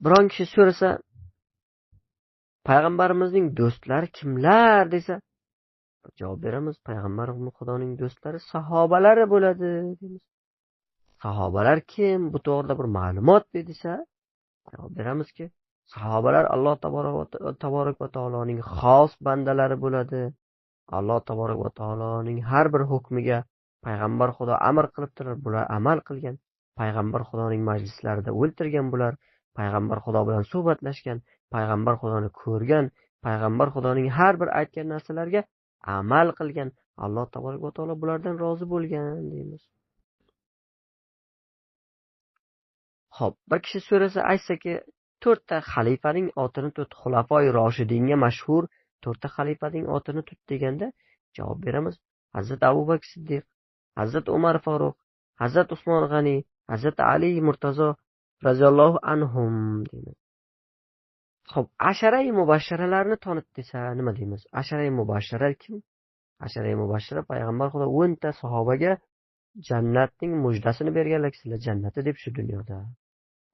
Biron kishi so'rasa, payg'ambarimizning do'stlari kimlar desa, javob beramiz, payg'ambar Xudoning do'stlari sahobalari bo'ladi deymiz. Sahobalar kim? Bu to'g'rida bir ma'lumot ber desa, javob beramizki, sahobalar Alloh taborak va taoloning xos bandalari bo'ladi. Alloh taborak va taoloning har bir hukmiga payg'ambar Xudo amr qilib turar, bular amal qilgan. Payg'ambar Xudoning majlislarida o'ltirgan bular, payg'ambar Xudo bilan suhbatlashgan, payg'ambar Xudoni ko'rgan, payg'ambar Xudoning har bir aytgan narsalariga amal qilgan. Alloh taborak va taolo bulardan rozi bo'lgan deymiz. Xo'p, bir kishi so'rasa aytsaki, to'rtta xalifaning otini tut, xulafoi roshidinga mashhur to'rtta xalifaning otini tut deganda javob beramiz. Hazrat Abu Bakr Siddiq, Hazrat Umar Faruq, Hazrat Usmon G'ani, Hazrat Ali Murtazo roziyallohu anhum deymiz. Xo'p, asharai mubashsharalarni tanit desa nima deymiz? Asharai mubashshara kim? Asharai mubashshara payg'ambar Xudo 10 ta sahobaga jannatning mujdasini berganlar, sizlar jannati deb shu dunyoda.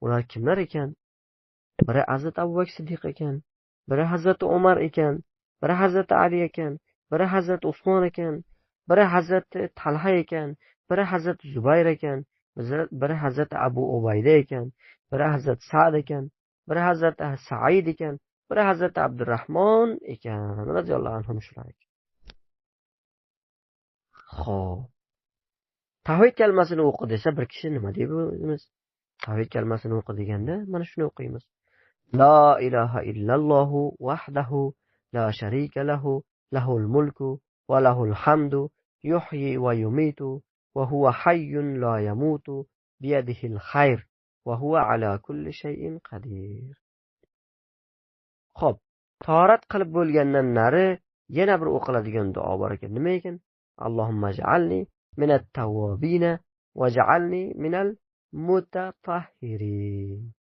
Ular kimlar ekan? Biri Hazrat Abu Bakr Siddiq ekan, biri Hazrat Umar ekan, biri Hazrat Ali ekan, biri Hazrat Usmon ekan, biri Hazrat Talha ekan, biri Hazrat Zubayr ekan, biri Hazrat Abu Ubayda ekan, biri Hazrat Sa'd ekan, biri Hazrat Said ekan, biri Hazrat Abdurrahmon ekan roziyallohu anhum shular ekan. Xo'p. Tavhid kalmasini o'qi desa bir kishi nima deymiz? Tavhid kalmasini o'qi deganda mana shuni o'qiymiz. La ilaha illallohu wahdahu la sharika lahu lahul mulku va lahul hamdu yuhyi va yumitu va huwa hayyun la yamutu biyadihil khayr va huwa ala kulli shay'in qadir. Xo'p, tahorat qilib bo'lgandan nari yana bir o'qiladigan duo bor ekan. Nima ekan? Allohumma ij'alni minat tawwabina waj'alni minal mutatahhirin.